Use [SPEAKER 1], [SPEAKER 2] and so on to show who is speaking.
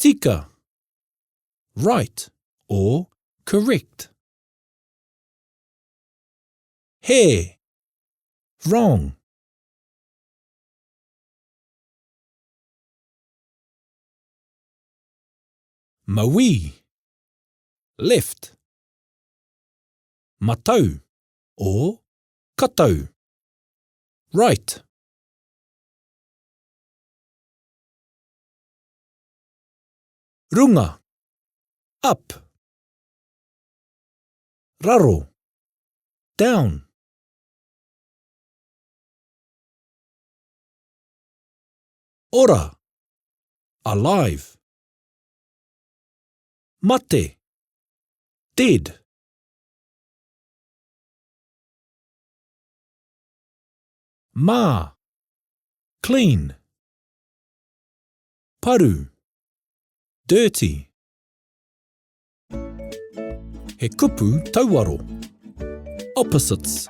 [SPEAKER 1] Tika, right or correct. Hē, wrong. Mauī, left. Matau or katau, right. Runga, up. Raro, down. Ora, alive. Mate, dead. Mā, clean. Paru, dirty. He kupu tauaro, opposites.